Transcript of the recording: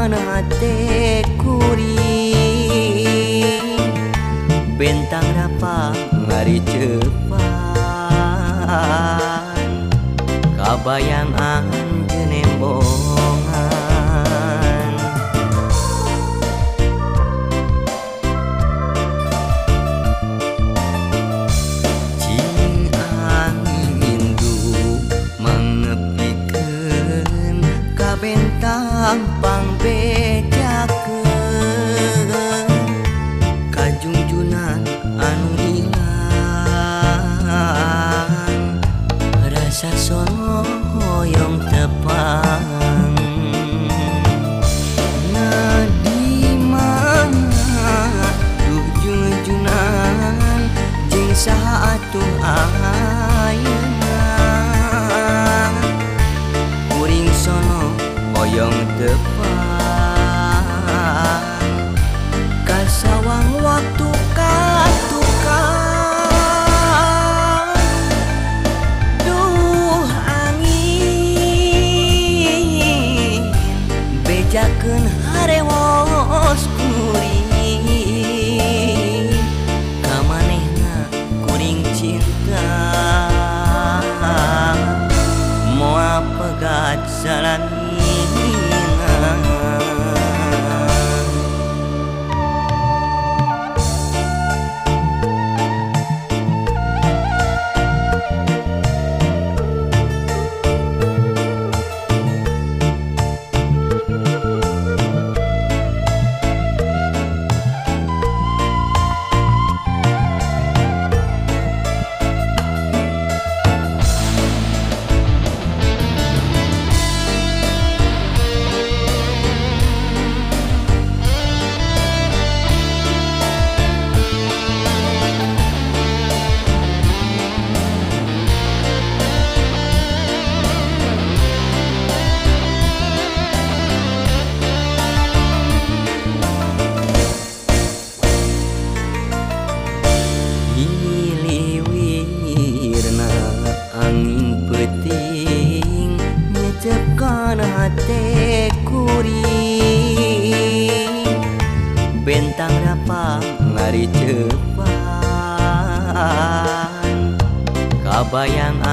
Ngecebkan hate kuring bentang rapa ngaricepan kabayang anjeun embongan. Cing angin duh mangnepikeun ka bentang pangbejakeun kajungjunan anu ilang rasa sono hoyong tepang. Na di mana duh jungjunan jeung saha atuh ayeuna kuring sono hoyong tepang kasawang waktu katukang. Duh angin bejakeun harewos kuring ka manehna kuring cinta moal pegat salamina. Hiliwirna angin peuting ngecebkan hate kuring bentang rapa ngaricepan kabayang